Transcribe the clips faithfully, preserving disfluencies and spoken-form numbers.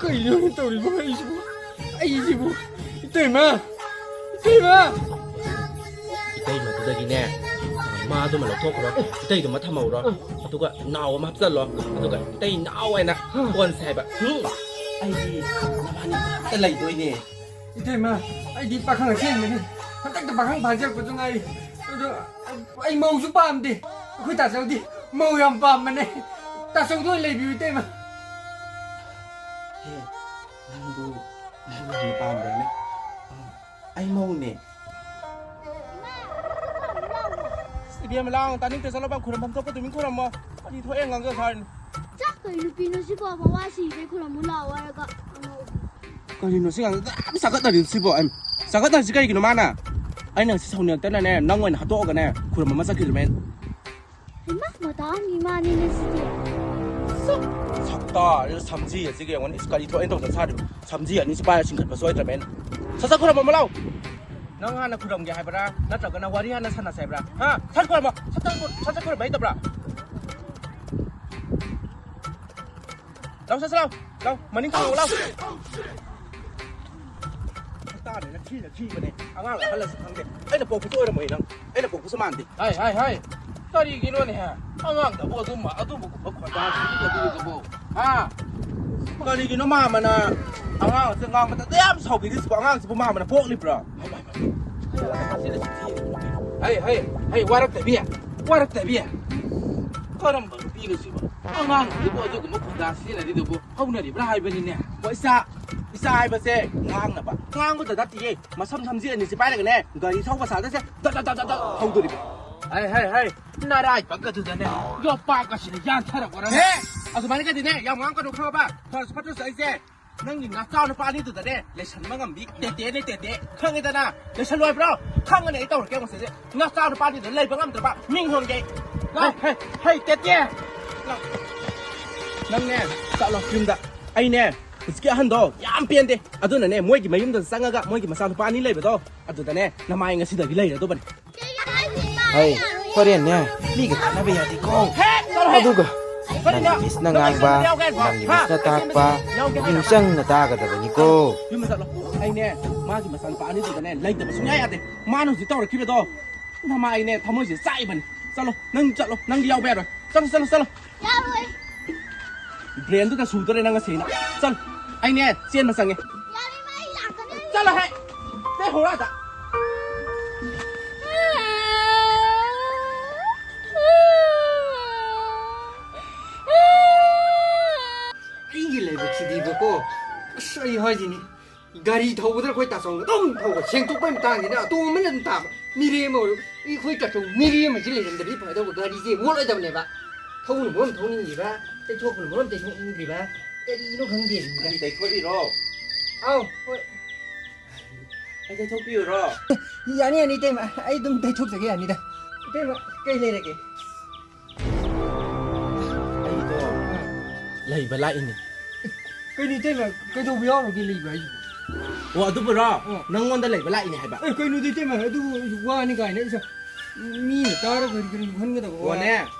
ꯀꯩꯅꯣ ꯇꯧꯔꯤꯕ ꯑꯩꯁꯤꯕꯨ? ꯑꯩꯁꯤꯕꯨ? ꯏꯇꯩꯃ! ꯏꯇꯩꯃ! ꯏꯇꯩꯃꯗꯨꯗꯒꯤꯅꯦ, ꯃꯥꯗꯨꯃ ꯂꯧꯊꯣꯛꯈ꯭ꯔꯣ, ꯏꯇꯩꯗꯨꯃ ꯊꯝꯍꯧꯔꯣ, ꯑꯗꯨꯒ ꯅꯥꯎ ꯑꯃ ꯍꯥꯞꯆꯜꯂꯣ, ꯑꯗꯨꯒ ꯏꯇꯩ ꯅꯥꯎ ꯍꯥꯏꯅ ꯀꯣꯟꯁꯦ ꯍꯥꯏꯕ꯫ ꯎꯝ? ꯑꯩꯗꯤ ꯅꯕꯥꯅꯤ ꯈꯛꯇ ꯂꯩꯗꯣꯏꯅꯦ꯫ ꯏꯇꯩꯃ, ꯑꯩꯗꯤ ꯄꯥꯈꯪ ꯑꯁꯦꯡꯕꯅꯤ꯫ ꯍꯟꯗꯛꯇ ꯄꯥꯈꯪ ꯐꯥꯖꯔꯛꯄꯁꯨ ꯉꯥꯏꯔꯤ꯫ ꯑꯗꯣ ꯑꯩ ꯃꯧꯁꯨ ꯄꯥꯝꯗꯦ꯫ ꯑꯩꯈꯣꯏ ꯇꯥꯆꯧꯗꯤ ꯃꯧ ꯌꯥꯝ ꯄꯥꯝꯕꯅꯦ꯫ ꯇꯥꯆꯧꯗ ꯑꯣꯏꯅ ꯂꯩꯕꯤꯌꯨ, ꯏꯇꯩꯃ꯫ ꯍꯦ, ꯅꯪꯕꯨ, ꯅꯪꯕꯨ ꯌꯥꯝꯅ ꯄꯥꯝꯕ꯭ꯔꯅꯦ? ꯑꯩ ꯃꯧꯅꯦ꯫ ꯏꯕꯦꯝꯃ, ꯂꯥꯡ ꯇꯥꯅꯤꯡꯗ꯭ꯔꯦ, ꯆꯠꯂꯣ ꯕꯥ, ꯈꯨꯔꯨꯝꯐꯝ ꯊꯣꯛꯄ ꯇꯨꯃꯤꯟ ꯈꯨꯔꯝꯃꯣ꯫ ꯀꯔꯤ ꯊꯣꯛꯑꯦ ꯉꯥꯡꯖ ꯁꯥꯔꯅꯨ꯫ ꯆꯥꯛ ꯀꯩ ꯅꯨꯄꯤꯅꯣ ꯁꯤꯕꯣ? ꯃꯋꯥ ꯁꯤꯔꯦ, ꯈꯨꯔꯨꯝꯃꯨ ꯂꯥꯛꯑꯣ ꯍꯥꯏꯔꯒ ꯑꯉꯥꯎꯕꯤ꯫ ꯀꯔꯤꯅꯣ ꯁꯤ ꯑꯉꯥꯡꯁꯦ ꯌꯥꯝ ꯆꯥꯒꯠꯅꯔꯤ ꯁꯤꯕꯣ? ꯑꯩ ꯆꯥꯒꯠꯅꯔꯤꯁꯤ ꯀꯩꯒꯤꯅꯣ ꯃꯥꯅ? ꯑꯩꯅ ꯉꯁꯤ ꯁꯥꯎꯅꯤꯡꯉꯛꯇꯅꯅꯦ, ꯅꯪ ꯑꯣꯏꯅ ꯍꯥꯠꯇꯣꯛꯑꯒꯅꯦ, ꯈꯨꯔꯨꯝ ꯑꯃ ꯆꯠꯈꯤꯗ꯭ꯔꯃꯦ꯫ ꯍꯩꯃꯥ, ꯃꯇꯥ ꯑꯃꯒꯤ ꯏꯃꯥꯅꯤꯅꯦ ꯁꯤꯗꯤ꯫ ꯁꯛ-, ꯁꯛꯇꯥꯁꯤꯗ ꯁꯝꯖꯤ ꯑꯁꯤꯒ ꯌꯦꯡꯉꯣꯅꯦ꯫ ꯏꯁ, ꯀꯔꯤ ꯊꯣꯛꯑꯦꯅ ꯇꯧꯗꯅ ꯁꯥꯔꯤꯕ? ꯁꯝꯖꯤ ꯑꯅꯤꯁꯤ ꯄꯥꯏꯔ ꯆꯤꯡꯈꯠꯄ ꯁꯣꯏꯗ꯭ꯔꯃꯦ꯫ ꯁꯠ ꯁꯠ ꯈꯨꯔꯨꯝ ꯑꯃ ꯂꯥꯎ꯫ ꯅꯪ ꯍꯥꯟꯅ ꯈꯨꯔꯨꯝꯒꯦ ꯍꯥꯏꯕ꯭ꯔꯥ? ꯅꯠꯇ꯭ꯔꯒꯅ ꯋꯥꯔꯤ ꯍꯥꯟꯅ ꯁꯥꯟꯅꯁꯦ ꯍꯥꯏꯕ꯭ꯔꯥ? ꯍꯥ? ꯁꯠ ꯈꯨꯔꯨꯝꯃꯣ꯫ ꯁꯠ ꯁꯠ ꯈꯨꯔꯨꯝ-, ꯁꯠ ꯁꯠ ꯈꯨꯔꯨꯝꯕ ꯍꯩꯇꯕ꯭ꯔꯥ? ꯂꯥꯎ, ꯆꯠꯁꯤ ꯂꯥꯎ꯫ ꯂꯥꯎ, ꯃꯅꯤꯡ ꯊꯪꯉꯣ ꯂꯥꯎ꯫ ꯁꯛꯇꯥꯅꯦꯅ ꯊꯤꯅ ꯊꯤꯕꯅꯦ꯫ ꯑꯉꯥꯡ ꯑꯍꯜꯂꯁꯨ ꯈꯪꯗꯦ꯫ ꯑꯩꯅ ꯄꯣꯛꯄꯁꯨ ꯑꯣꯏꯔꯝꯃꯣꯏ ꯅꯪ꯫ ꯑꯩꯅ ꯄꯣꯛꯄꯁꯨ ꯃꯥꯟꯗꯦ꯫ ꯍꯥꯏ, ꯍꯥꯏ, ꯍꯥꯏ꯫ ꯀꯔꯤꯒꯤꯅꯣꯅꯦ? ꯑꯉꯥꯡꯗꯕꯨ ꯑꯗꯨꯝꯕ, ꯑꯗꯨꯝꯕꯒꯨꯝꯕ ꯈꯣꯟꯗꯥ ꯁꯤꯖꯤꯟꯅꯕꯤꯔꯤꯗꯨꯕꯨ? ꯍꯥ? ꯀꯔꯤꯒꯤꯅꯣ ꯃꯥꯃꯅ ꯑꯉꯥꯡ ꯑꯁꯤ ꯉꯥꯡꯕꯗ ꯌꯥꯝ ꯁꯥꯎꯕꯤꯔꯤꯁꯤꯕꯣ? ꯑꯉꯥꯡꯁꯤꯕꯨ ꯃꯥꯃꯅ ꯄꯣꯛꯂꯤꯕ꯭ꯔꯣ? ꯍꯩ, ꯍꯩ, ꯍꯩ, ꯋꯥꯔꯛꯇꯕꯤ, ꯋꯥꯔꯛꯇꯕꯤ꯫ ꯀꯔꯝꯕ ꯅꯨꯄꯤꯅꯣ ꯁꯤꯕꯣ? ꯑꯉꯥꯡꯁꯤꯕꯨ ꯑꯗꯨꯒꯨꯝꯕ ꯈꯨꯟꯗꯥ ꯁꯤꯖꯤꯟꯅꯔꯤꯗꯨꯕꯨ ꯍꯧꯅꯔꯤꯕ꯭ꯔꯥ ꯍꯥꯏꯕꯅꯤꯅꯦ꯫ ꯍꯣ, ꯏꯆꯥ, ꯏꯆꯥ ꯍꯥꯏꯕꯁꯦ ꯉꯥꯡꯅꯕ, ꯉꯥꯡꯕꯗ ꯅꯠꯇꯤꯌꯦ, ꯃꯁꯝ ꯁꯝꯖꯤ ꯑꯅꯤꯁꯤ ꯄꯥꯏꯔꯒꯅꯦ, ꯒꯥꯔꯤ ꯊꯧꯕ ꯁꯥꯗꯁꯦ ꯗꯠ ꯗꯠ ꯗꯠ ꯗꯠ ꯗꯠ ꯍꯧꯗꯣꯔꯤꯕ꯫ ꯍꯩ, ꯍꯩ, ꯍꯩ, ꯅꯔꯥꯏꯕꯛ ꯑꯗꯨꯗꯅꯦ, ꯌꯣꯄꯥꯛ ꯑꯁꯤꯅ ꯌꯥꯟꯊꯔꯛꯄ꯭ꯔꯅꯦ? ꯍꯦ! ꯑꯗꯨꯃꯥꯏꯅꯒꯗꯤꯅꯦ, ꯌꯥꯝ ꯉꯥꯡꯒꯅꯨ, ꯈꯪꯉꯕ? ꯐꯔꯁꯨ ꯐꯠꯇ꯭ꯔꯁꯨ ꯑꯩꯁꯦ ꯅꯪꯒꯤ ꯅꯆꯥ ꯅꯨꯄꯥ ꯑꯅꯤꯗꯨꯗꯅꯦ ꯂꯩꯁꯟꯕ ꯉꯝꯕꯤ ꯇꯦꯇꯦꯅꯦ, ꯇꯦꯇꯦ꯫ ꯈꯪꯉꯦꯗꯅ? ꯂꯩꯁꯜꯂꯣ ꯍꯥꯏꯕ꯭ꯔꯣ? ꯈꯪꯉꯅꯤ ꯑꯩ ꯇꯧꯔꯛꯀꯦ ꯉꯁꯤꯗꯤ꯫ ꯅꯆꯥ ꯅꯨꯄꯥ ꯑꯅꯤꯗꯨꯗ ꯂꯩꯕ ꯉꯝꯗ꯭ꯔꯕ ꯃꯤꯡ ꯍꯣꯟꯒꯦ ꯑꯩ꯫ ꯂꯥꯎ꯫ ꯍꯩ, ꯍꯩ, ꯇꯦꯇꯦ! ꯂꯥꯎ꯫ ꯅꯪꯅꯦ, ꯆꯠꯂꯣ ꯌꯨꯝꯗ꯫ ꯑꯩꯅꯦ, ꯍꯧꯖꯤꯛꯀꯤ ꯑꯍꯟꯗꯣ ꯌꯥꯝ ꯄꯦꯟꯗꯦ꯫ ꯑꯗꯨꯅꯅꯦ, ꯃꯣꯏꯒꯤ ꯃꯌꯨꯝꯗ ꯆꯪꯉꯒ ꯃꯣꯏꯒꯤ ꯃꯆꯥ ꯅꯨꯄꯥ ꯑꯅꯤ ꯂꯩꯕꯗꯣ, ꯑꯗꯨꯗꯅꯦ ꯅꯃꯥꯏ ꯉꯁꯤꯗꯒꯤ ꯂꯩꯔꯗꯧꯕꯅꯤ꯫ ꯍꯩ, ꯍꯣꯔꯦꯟꯅꯦ, ꯃꯤꯒ ꯇꯥꯟꯅꯕ ꯌꯥꯗꯦꯀꯣ꯫ ꯍꯦ, ꯆꯠꯂꯣꯍꯦ꯫ ꯑꯗꯨꯒ ꯅꯪꯒꯤ ꯃꯤꯁꯅ ꯉꯥꯡꯕ, ꯅꯪꯒꯤ ꯃꯤꯁꯅ ꯇꯥꯛꯄ, ꯄꯨꯛꯅꯤꯡ ꯆꯪꯅ ꯇꯥꯒꯗꯕꯅꯤꯀꯣ꯫ ꯌꯨꯝꯗ ꯆꯠꯂꯣ꯫ ꯑꯩꯅꯦ, ꯃꯥꯒꯤ ꯃꯆꯥꯅꯨꯄꯥ ꯑꯅꯤꯗꯨꯗꯅꯦ ꯂꯩꯇꯕ ꯁꯨꯡꯌꯥ ꯌꯥꯗꯦ꯫ ꯃꯥꯅ ꯍꯧꯖꯤꯛ ꯇꯧꯔꯛꯈꯤꯕꯗꯣ, ꯅꯃꯥ, ꯑꯩꯅꯦ ꯊꯃꯣꯏꯁꯦ ꯆꯥꯛꯏꯕꯅꯤ꯫ ꯆꯠꯂꯣ, ꯅꯪ ꯆꯠꯂꯣ, ꯅꯪꯗꯤ ꯌꯥꯎꯕ ꯌꯥꯔꯣꯏ꯫ ꯆꯠꯂꯣ, ꯆꯠꯂꯣ, ꯆꯠꯂꯣ꯫ ꯌꯥꯔꯣꯏ꯫ ꯕ꯭ꯔꯦꯟꯗꯨꯗ ꯁꯨꯗꯣꯔꯦ ꯅꯪ ꯉꯁꯤꯅ꯫ ꯆꯠꯂꯣ꯫ ꯑꯩꯅꯦ ꯆꯦꯟꯕ ꯆꯪꯉꯦ꯫ ꯌꯥꯔꯦ, ꯃꯥ ꯑꯩ ꯂꯥꯛꯀꯅꯤ꯫ ꯆꯠꯂꯣ ꯍꯦ꯫ ꯆꯠꯈ꯭ꯔꯣ ꯑꯥꯗ꯫ ꯑꯩꯒꯤ ꯂꯥꯏꯕꯛꯁꯤꯗꯤꯕꯀꯣ, ꯑꯁ, ꯑꯩ ꯍꯥꯏꯁꯤꯅꯤ, ꯒꯥꯔꯤ ꯊꯧꯕꯗ ꯑꯩꯈꯣꯏ ꯇꯥꯆꯧꯅ ꯑꯗꯨꯝ ꯊꯧꯕ, ꯁꯦꯡꯗꯣꯛꯄꯩ ꯃꯇꯥꯡꯁꯤꯅ ꯑꯇꯣꯝꯕꯅ ꯑꯗꯨꯝ ꯇꯥꯕ꯫ ꯃꯤꯔꯦꯝ ꯑꯣꯏꯔꯨ-, ꯑꯩꯈꯣꯏ ꯇꯥꯆꯧ ꯃꯤꯔꯦꯝ ꯑꯁꯤ ꯂꯩꯔꯝꯗ꯭ꯔꯗꯤ ꯐꯒꯗꯧꯕ, ꯒꯥꯔꯤꯁꯦ ꯃꯣꯠꯂꯣꯏꯗꯕꯅꯦꯕ꯫ ꯊꯧꯕꯅ ꯃꯔꯣꯝ ꯊꯧꯅꯤꯡꯗ꯭ꯔꯤꯕ, ꯇꯩꯊꯣꯛꯄꯅ ꯃꯔꯣꯝ ꯇꯩꯊꯣꯛꯅꯤꯡꯗ꯭ꯔꯤꯕ, ꯀꯔꯤꯅꯣ ꯈꯪꯗꯦ꯫ ꯒꯥꯔꯤ ꯇꯩꯊꯣꯛꯏꯔꯣ? ꯑꯥꯎ, ꯍꯣꯏ꯫ ꯑꯩ ꯇꯩꯊꯣꯛꯄꯤꯌꯨꯔꯣ? ꯌꯥꯅꯤ, ꯌꯥꯅꯤ, ꯏꯇꯩꯃ꯫ ꯑꯩ ꯑꯗꯨꯝ ꯇꯩꯊꯣꯛꯆꯒꯦ, ꯌꯥꯅꯤꯗ꯫ ꯏꯇꯩꯃ, ꯀꯩ ꯂꯩꯔꯒꯦ? ꯑꯩꯗꯣ ꯂꯩꯕ ꯂꯥꯛꯏꯅꯦ꯫ ꯀꯩꯅꯣ, ꯏꯇꯩꯃ, ꯀꯩꯗꯧꯕ ꯌꯥꯎꯔꯒꯦ ꯂꯩꯕ ꯍꯥꯏꯁꯤꯕꯨ? ꯑꯣ, ꯑꯗꯨꯕꯨꯔꯣ? ꯑꯣ꯫ ꯅꯪꯉꯣꯟꯗ ꯂꯩꯕ ꯂꯥꯛꯏꯅꯦ ꯍꯥꯏꯕ꯫ ꯑꯦ, ꯀꯩꯅꯣꯗꯤ, ꯏꯇꯩꯃ, ꯑꯗꯨꯕꯨ ꯋꯥꯅꯤ ꯀꯥꯏꯅ, ꯏꯁ, ꯃꯤꯅ ꯇꯥꯔꯒ ꯀꯔꯤ, ꯀꯔꯤ ꯈꯟꯒꯗꯕ ꯋꯥ? ꯑꯣꯅꯦ,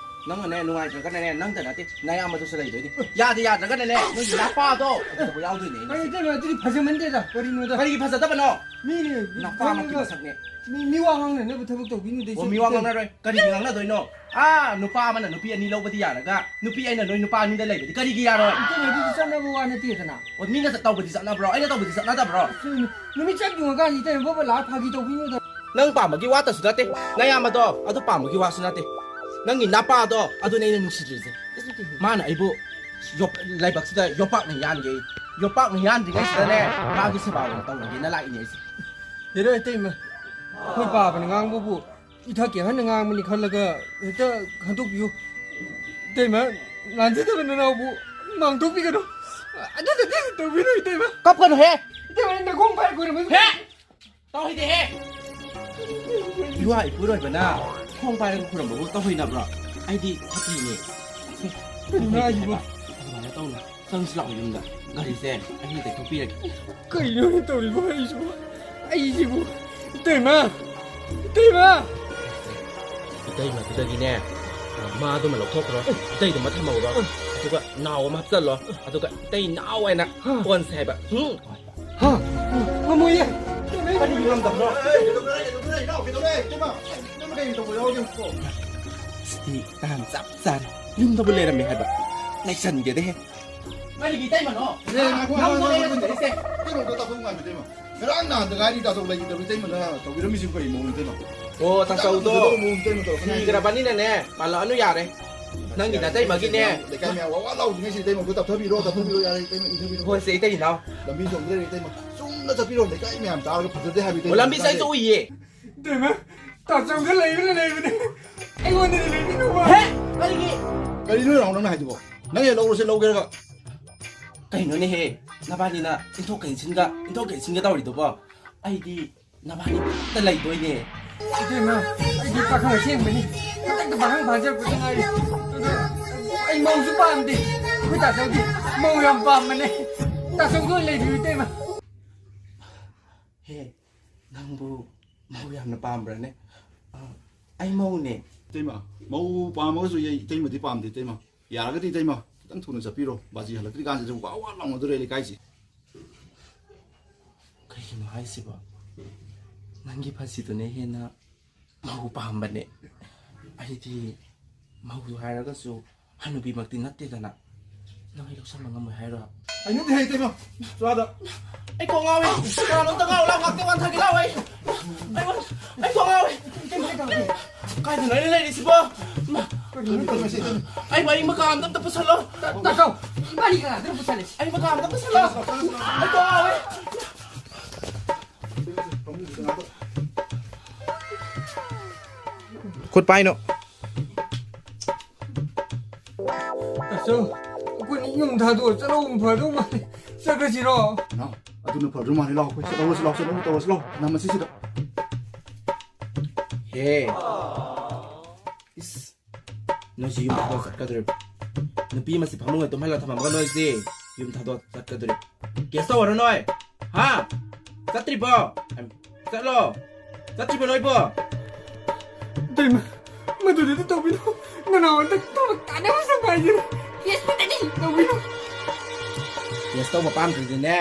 ꯅꯪꯅꯅꯦ, ꯅꯨꯡꯉꯥꯏꯇ꯭ꯔꯒꯅꯅꯦ, ꯅꯪꯇ ꯅꯠꯇꯦ, ꯅꯌꯥꯝꯕꯗꯨꯁꯨ ꯂꯩꯗꯣꯏꯅꯤ꯫ ꯌꯥꯗ ꯌꯥꯗ꯭ꯔꯒꯅꯅꯦ, ꯅꯣꯏꯒꯤ ꯅꯄꯥꯗꯣ ꯑꯗꯨꯗꯕꯨ ꯌꯥꯎꯗꯣꯏꯅꯦ ꯑꯩꯅ꯫ ꯀꯩꯅꯣ, ꯏꯇꯩꯃ, ꯑꯗꯨꯗꯤ ꯐꯖꯃꯟꯗꯦꯗ, ꯀꯔꯤꯅꯣꯗ? ꯀꯔꯤꯒꯤ ꯐꯖꯗꯕꯅꯣ? ꯃꯤꯅꯦ, ꯅꯄꯥꯃꯛꯀꯤ ꯈꯜꯂꯒ ꯃꯁꯛꯅꯦ꯫ ꯃꯤ, ꯃꯤ ꯋꯥ ꯉꯥꯡꯅꯅꯕ ꯊꯕꯛ ꯇꯧꯕꯤꯅꯨꯗ, ꯑꯣ, ꯏꯆꯦ, ꯃꯤ ꯋꯥ ꯏꯆꯦ꯫ ꯉꯥꯡꯅꯔꯣꯏ? ꯀꯔꯤꯒꯤ ꯉꯥꯡꯅꯗꯣꯏꯅꯣ? ꯑꯥ, ꯅꯨꯄꯥ ꯑꯃꯅ ꯅꯨꯄꯤ ꯑꯅꯤ ꯂꯧꯕꯗꯤ ꯌꯥꯔꯒ, ꯅꯨꯄꯤ ꯑꯩꯅ ꯅꯣꯏ ꯅꯨꯄꯥ ꯑꯅꯤꯗ ꯂꯩꯕꯗꯤ ꯀꯔꯤꯒꯤ ꯌꯥꯔꯣꯏ? ꯏꯆꯦ, ꯑꯗꯨꯗꯤ ꯆꯠꯅꯕ ꯋꯥ ꯅꯠꯇꯦꯗꯅ꯫ ꯑꯣ, ꯃꯤꯅ ꯆꯠ-, ꯇꯧꯕꯗꯤ ꯆꯠꯅꯕ꯭ꯔꯣ? ꯑꯩꯅ ꯇꯧꯕꯗꯤ ꯆꯠꯅꯗꯕ꯭ꯔꯣ? ꯏꯆꯦ, ꯅꯨꯃꯤꯠ ꯆꯞ ꯌꯨꯡꯉꯀꯥꯟꯁꯤꯗ ꯕꯣꯕ ꯂꯥꯛꯑ ꯐꯥꯒꯤ ꯇꯧꯕꯤꯅꯨꯗ꯫ ꯅꯪ ꯄꯥꯝꯕꯒꯤ ꯋꯥꯇꯁꯨ ꯅꯠꯇꯦ, ꯅꯌꯥꯝꯕꯗꯣ ꯑꯗꯨ ꯄꯥꯝꯕꯒꯤ ꯋꯥꯁꯨ ꯅꯠꯇꯦ꯫ ꯅꯪꯒꯤ ꯅꯄꯥꯗꯣ ꯑꯗꯨꯅꯦ ꯑꯩꯅ ꯅꯨꯡꯁꯤꯗ꯭ꯔꯤꯁꯦ꯫ ꯃꯥꯅ ꯑꯩꯕꯨ ꯌꯣꯞ-, ꯂꯥꯏꯕꯛꯁꯤꯗ ꯌꯣꯄꯥꯛꯅ ꯌꯥꯟꯒꯦ꯫ ꯌꯣꯄꯥꯛꯅ ꯌꯥꯟꯗ꯭ꯔꯤꯉꯩꯁꯤꯗꯅꯦ, ꯃꯥꯒꯤ ꯁꯦꯕꯥ ꯑꯣꯏꯅ ꯇꯧꯔꯒꯦꯅ ꯂꯥꯛꯏꯅꯦ ꯑꯩꯁꯦ꯫ ꯍꯦꯔꯣ ꯏꯇꯩꯃ, ꯑꯩꯈꯣꯏ ꯄꯥꯕꯅ ꯉꯥꯡꯕꯕꯨ ꯏꯊꯛꯀꯤ ꯑꯍꯟꯅ ꯉꯥꯡꯕꯅꯤ ꯈꯜꯂꯒ ꯍꯦꯛꯇ ꯈꯟꯗꯣꯛꯄꯤꯌꯨ꯫ ꯏꯇꯩꯃ, ꯂꯥꯟꯖꯗꯕ ꯅꯅꯥꯎꯕꯨ ꯃꯥꯡꯊꯣꯛꯄꯤꯒꯅꯨ꯫ ꯑꯗꯨꯗꯗꯤ ꯇꯧꯕꯤꯅꯨ ꯏꯇꯩꯃ꯫ ꯀꯞꯀꯅꯨꯍꯦ! ꯏꯇꯩꯃ, ꯅꯈꯣꯡ ꯄꯥꯏꯔ ꯈꯨꯔꯨꯝꯃꯤ꯫ ꯍꯦ! ꯇꯧꯍꯩꯗꯦꯍꯦ! ꯏꯋꯥ ꯏꯄꯨꯔꯣꯏꯕꯅ ꯈꯣꯡ ꯄꯥꯏꯔꯒ ꯈꯨꯔꯨꯝꯕꯕꯨ ꯇꯧꯍꯩꯅꯕ꯭ꯔꯣ? ꯑꯩꯗꯤ ꯐꯠꯇꯤꯅꯦ꯫ ꯀꯩꯅꯣ ꯍꯥꯏꯁꯤꯕꯣ? ꯑꯗꯨꯃꯥꯏꯅ ꯇꯧꯅꯨ꯫ ꯆꯪꯁꯤ ꯂꯥꯛꯑꯣ ꯌꯨꯝꯗ꯫ ꯒꯥꯔꯤꯁꯦ ꯑꯩꯅ ꯇꯩꯊꯣꯛꯄꯤꯔꯒꯦ꯫ ꯀꯩꯅꯣ ꯇꯧꯔꯤꯕꯣ ꯑꯩꯁꯤꯕꯨ? ꯑꯩꯁꯤꯕꯨ? ꯏꯇꯩꯃ! ꯏꯇꯩꯃ! ꯏꯇꯩꯃꯗꯨꯗꯒꯤꯅꯦ, ꯃꯥꯗꯨꯃ ꯂꯧꯊꯣꯛꯈ꯭ꯔꯣ, ꯑꯇꯩꯗꯨꯃ ꯊꯝꯍꯧꯔꯣ, ꯑꯗꯨꯒ ꯅꯥꯎ ꯑꯃ ꯍꯥꯞꯆꯜꯂꯣ, ꯑꯗꯨꯒ ꯑꯇꯩ ꯅꯥꯎ ꯍꯥꯏꯅ ꯀꯣꯟꯁꯦ ꯍꯥꯏꯕ꯫ ꯍꯥ? ꯉꯝꯃꯣꯏꯌꯦ꯫ ꯀꯔꯤꯒꯤ ꯉꯝꯗꯕꯅꯣ? ꯁꯤꯗꯤ ꯇꯥꯟ ꯆꯞ ꯆꯥꯔꯦ꯫ ꯌꯨꯝꯗꯕꯨ ꯂꯩꯔꯝꯃꯦ ꯍꯥꯏꯕ꯫ ꯂꯩꯁꯟꯒꯦꯗꯦꯍꯦ꯫ ꯀꯔꯤꯒꯤ ꯏꯇꯩꯃꯅꯣ? ꯅꯪꯕꯨ ꯂꯩꯔꯝꯗꯔꯤꯁꯦ꯫ ꯀꯩꯅꯣꯗꯣ ꯇꯥꯊꯣꯛ ꯉꯥꯏꯕ ꯏꯇꯩꯃ꯫ ꯉꯔꯥꯡ ꯅꯍꯥꯟꯗ ꯉꯥꯏꯔꯤ ꯇꯥꯆꯧ ꯂꯩꯈꯤꯗꯕ ꯏꯇꯩꯃꯅ ꯇꯧꯕꯤꯔꯝꯃꯤꯁꯤꯕꯨ ꯀꯔꯤ ꯃꯑꯣꯡꯅꯣ ꯏꯇꯩꯃ? ꯑꯣ, ꯇꯥꯆꯧꯗꯣ ꯇꯧꯕꯤꯔꯝꯃꯤꯕ ꯃꯑꯣꯡ ꯏꯇꯩꯃ ꯇꯧꯔꯛꯀꯅꯤ ꯍꯥꯏꯁꯦ꯫ ꯁꯤꯈ꯭ꯔꯕꯅꯤꯅꯅꯦ, ꯄꯥꯜꯂꯛꯑꯅꯨ ꯌꯥꯔꯦ꯫ ꯅꯪꯒꯤ ꯅꯇꯩꯃꯒꯤꯅꯦ꯫ ꯂꯩꯀꯥꯏ ꯃꯌꯥꯝ ꯋꯥ ꯋꯥ ꯂꯥꯎꯗ꯭ꯔꯤꯉꯩꯁꯤꯗ ꯏꯇꯩꯃ ꯑꯝꯇ ꯇꯞꯊꯕꯤꯔꯣ, ꯇꯞꯊꯕꯤꯔꯣ ꯌꯥꯔꯦ ꯏꯇꯩꯃ, ꯏꯟꯊꯕꯤꯔꯣ꯫ ꯍꯣꯏꯁꯦ, ꯏꯇꯩ ꯏꯅꯥꯎ꯫ ꯂꯝꯕꯤ ꯁꯣꯝꯗ ꯂꯩꯔꯦ ꯏꯇꯩꯃ꯫ ꯆꯨꯝꯅ ꯆꯠꯄꯤꯔꯣ, ꯂꯩꯀꯥꯏ ꯃꯌꯥꯝ ꯇꯥꯔꯒ ꯐꯖꯗꯦ ꯍꯥꯏꯕ ꯏꯇꯩꯃ꯫ ꯑꯣ, ꯂꯝꯕꯤ ꯁꯥꯏꯁꯨ ꯎꯏꯌꯦ꯫ ꯏꯇꯩꯃ, ꯇꯥꯆꯧꯗ ꯂꯩꯕꯅ ꯂꯩꯕꯅꯦ꯫ ꯑꯩꯉꯣꯟꯗꯗꯤ ꯂꯩꯕꯤꯅꯨꯕ꯫ ꯍꯦ? ꯀꯔꯤꯒꯤ? ꯀꯔꯤꯅꯣ ꯅꯥꯎ ꯅꯪꯅ ꯍꯥꯏꯗꯨꯕꯣ? ꯅꯪ ꯍꯦꯛ ꯂꯧꯔꯁꯦ ꯂꯧꯒꯦꯔꯒ꯫ ꯀꯩꯅꯣꯅꯦꯍꯦ, ꯅꯕꯥꯅꯤꯅ ꯏꯟꯊꯣꯛꯀ ꯏꯟꯁꯤꯟꯒ, ꯏꯟꯊꯣꯛꯀ ꯏꯟꯁꯤꯟꯒ ꯇꯧꯔꯤꯗꯨꯕꯣ? ꯑꯩꯗꯤ ꯅꯕꯥꯅꯤ ꯈꯛꯇ ꯂꯩꯗꯣꯏꯅꯦ꯫ ꯏꯇꯩꯃ, ꯑꯩꯗꯤ ꯄꯥꯈꯪ ꯑꯁꯦꯡꯕꯅꯤ꯫ ꯍꯟꯗꯛꯇ ꯄꯥꯈꯪ ꯐꯥꯖꯔꯛꯄꯗ ꯉꯥꯏꯔꯤ꯫ ꯑꯗꯣ ꯑꯩ ꯃꯧꯁꯨ ꯄꯥꯝꯗꯦ꯫ ꯑꯩꯈꯣꯏ ꯇꯥꯆꯧꯗꯤ ꯃꯧ ꯌꯥꯝ ꯄꯥꯝꯕꯅꯦ꯫ ꯇꯥꯆꯧꯗ ꯑꯣꯏꯅ ꯂꯩꯕꯤꯌꯨ ꯏꯇꯩꯃ꯫ ꯍꯦ, ꯅꯪꯕꯨ ꯃꯧ ꯌꯥꯝꯅ ꯄꯥꯝꯕ꯭ꯔꯅꯦ? ꯑ, ꯑꯩ ꯃꯧꯅꯦ꯫ ꯏꯇꯩꯃ, ꯃꯧ ꯄꯥꯝꯃꯒꯁꯨ ꯌꯩ-, ꯏꯇꯩꯃꯗꯤ ꯄꯥꯝꯗꯦ ꯏꯇꯩꯃ꯫ ꯌꯥꯔꯒꯗꯤ ꯏꯇꯩꯃ, ꯈꯤꯇꯪ ꯊꯨꯅ ꯆꯠꯄꯤꯔꯣ꯫ ꯕꯥꯖꯤ ꯍꯜꯂꯛꯇ꯭ꯔꯤ ꯀꯥꯟꯁꯤꯗ ꯋꯥ ꯋꯥ ꯂꯥꯎꯅꯗꯣꯔꯦ ꯂꯩꯀꯥꯏꯁꯤ꯫ ꯀꯩꯒꯤꯅꯣ ꯍꯥꯏꯁꯤꯕꯣ? ꯅꯪꯒꯤ ꯐꯁꯤꯗꯨꯅ ꯍꯦꯟꯅ ꯃꯧ ꯄꯥꯝꯕꯅꯦ꯫ ꯑꯩꯗꯤ ꯃꯧ ꯍꯥꯏꯔꯒꯁꯨ ꯍꯅꯨꯕꯤꯃꯛꯇꯤ ꯅꯠꯇꯦꯗꯅ꯫ ꯅꯪ ꯑꯩ ꯂꯧꯁꯟꯕ ꯉꯝꯃꯣꯏ ꯍꯥꯏꯔꯣ? ꯑꯩꯅꯗꯤ ꯍꯩꯇꯦ ꯏꯃꯥ꯫ ꯆꯥꯗ꯫ ꯑꯩ ꯀꯣꯛ ꯉꯥꯎꯋꯦ꯫ ꯀꯅꯥꯅꯣꯝꯇ ꯉꯥꯎ ꯂꯥꯎ, ꯉꯥꯛꯇ ꯋꯥꯟꯊꯒꯦ ꯂꯥꯎ꯫ ꯑꯩ, ꯑꯩ ꯋꯥꯟ-, ꯑꯩ ꯀꯣꯛ ꯉꯥꯎꯋꯦ꯫ ꯀꯥꯏꯗꯅꯣ ꯑꯩꯅ ꯂꯩꯔꯤꯁꯤꯕꯣ? ꯏꯃꯥ꯫ ꯀꯩꯅꯣ ꯇꯧꯔꯤꯁꯦ? ꯑꯩ ꯋꯥꯔꯤ ꯃꯀꯥ ꯑꯝꯇ, ꯑꯝꯇ ꯄꯨꯁꯜꯂꯣ꯫ ꯇꯥ-, ꯇꯥꯆꯧ, ꯏꯕꯥꯅꯤ ꯀꯅꯥꯗꯅꯣ ꯄꯨꯁꯜꯂꯁꯤ? ꯑꯩ ꯃꯀꯥ ꯑꯝꯇ ꯄꯨꯁꯜꯂꯣ꯫ ꯑꯩ ꯀꯣꯛ ꯉꯥꯎꯋꯦ꯫ ꯈꯨꯠ ꯄꯥꯏꯅꯣ꯫ ꯑꯆꯧ, ꯑꯩꯈꯣꯏꯅꯤ ꯌꯨꯝ ꯊꯥꯗꯣꯛꯑ ꯆꯠꯍꯧꯕꯅ ꯐꯗꯧ ꯃꯥꯜꯂꯤ꯫ ꯆꯠꯈ꯭ꯔꯁꯤꯔꯣ? ꯅꯥꯎ, ꯑꯗꯨꯅ ꯐꯗꯧ ꯃꯥꯜꯂꯤ꯫ ꯂꯥꯎ, ꯑꯩꯈꯣꯏ ꯆꯠꯍꯧꯔꯁꯤ, ꯂꯥꯎ, ꯆꯠꯍꯧ-, ꯇꯧꯔꯁꯤ, ꯂꯥꯎ꯫ ꯅꯝꯃꯁꯤ ꯁꯤꯗ꯫ ꯍꯦ꯫ ꯏꯁ꯫ ꯅꯣꯏꯁꯤ ꯌꯨꯝ ꯊꯥꯗꯣꯛ ꯆꯠꯀꯗꯧꯔꯤꯕ? ꯅꯨꯄꯤ ꯑꯃꯁꯤ ꯐꯃꯨꯡꯗ ꯇꯨꯝꯍꯜꯂ ꯊꯝꯃꯝꯃꯒ ꯅꯣꯏꯁꯤ ꯌꯨꯝ ꯊꯥꯗꯣꯛ ꯆꯠꯀꯗꯧꯔꯤꯕ? ꯀꯦꯁ ꯇꯧꯔꯣ ꯅꯣꯏ? ꯍꯥ? ꯆꯠꯇ꯭ꯔꯤꯕꯣ? ꯆꯠꯂꯣ꯫ ꯆꯠꯇ꯭ꯔꯤꯕꯣ ꯅꯣꯏꯕꯣ? ꯏꯇꯩꯃ, ꯃꯗꯨꯗꯤ ꯇꯧꯕꯤꯅꯨ꯫ ꯅꯅꯥꯎ ꯍꯟꯗꯛ ꯊꯕꯛ ꯀꯥꯟꯅꯕ ꯁꯪ ꯍꯥꯏꯁꯤꯅ ꯀꯦꯁ ꯐꯖꯅꯤ ꯇꯧꯕꯤꯅꯨ꯫ ꯀꯦꯁ ꯇꯧꯕ ꯄꯥꯝꯗ꯭ꯔꯗꯤꯅꯦ,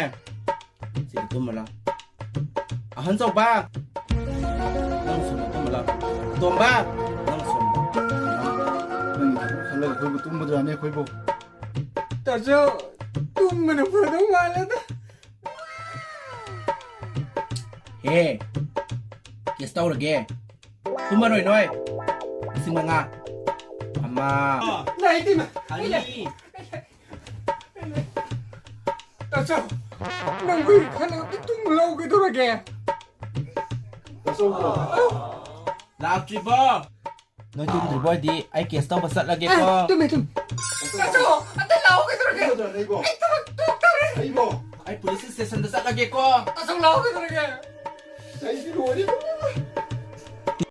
ꯁꯤꯗ ꯇꯨꯝꯃ ꯂꯥꯎ꯫ ꯑꯍꯟ ꯆꯧꯕ, ꯅꯪ ꯁꯣꯝꯗ ꯇꯨꯝꯃ ꯂꯥꯎ꯫ ꯑꯇꯣꯝꯕ, ꯅꯪ ꯁꯣꯝꯗ꯫ ꯅꯪꯒꯤ ꯊꯕꯛ ꯈꯜꯂꯒ ꯑꯩꯈꯣꯏꯕꯨ ꯇꯨꯝꯕꯗꯨꯔꯥꯅꯦ ꯑꯩꯈꯣꯏꯕꯨ? ꯇꯥꯆꯧ, ꯇꯨꯝꯕꯅ ꯐꯗꯧ ꯃꯥꯜꯂꯦꯗ꯫ ꯍꯦ, ꯀꯦꯁ ꯇꯧꯔꯒꯦ꯫ ꯇꯨꯝꯃꯔꯣꯏ ꯅꯣꯏ꯫ ꯂꯤꯁꯤꯡ ꯃꯉꯥ꯫ ꯑꯃ꯫ ꯂꯩꯇꯦ, ꯏꯃꯥ꯫ ꯑꯅꯤ꯫ ꯇꯥꯆꯧ, ꯅꯪꯕꯨ ꯈꯅꯥꯎꯗ ꯇꯨꯝ ꯂꯥꯎ ꯀꯩꯗꯧꯔꯒꯦ? ꯂꯥꯛꯇ꯭ꯔꯤꯕꯣ? ꯅꯣꯏ ꯇꯨꯝꯗ꯭ꯔꯤꯕꯣ ꯑꯣꯏꯗꯤ ꯑꯩ ꯀꯦꯁ ꯇꯧꯕ ꯆꯠꯂꯒꯦꯀꯣ꯫ ꯑ, ꯇꯨꯝꯃꯦ, ꯇꯨꯝꯃꯦ꯫ ꯇꯥꯆꯧ, ꯑꯝꯇ ꯂꯥꯛꯑꯣ ꯀꯩꯗꯧꯔꯒꯦ? ꯑꯩ ꯊꯕꯛ ꯇꯣꯛꯇꯧꯔꯦ꯫ ꯑꯩ ꯄꯨꯂꯤꯁ ꯁ꯭ꯇꯦꯁꯟꯗ ꯆꯠꯂꯒꯦꯀꯣ꯫ ꯇꯥꯆꯧ, ꯂꯥꯛꯑꯣ ꯀꯩꯗꯧꯔꯒꯦ? ꯑꯩꯗꯤ ꯂꯣꯏꯔꯦ꯫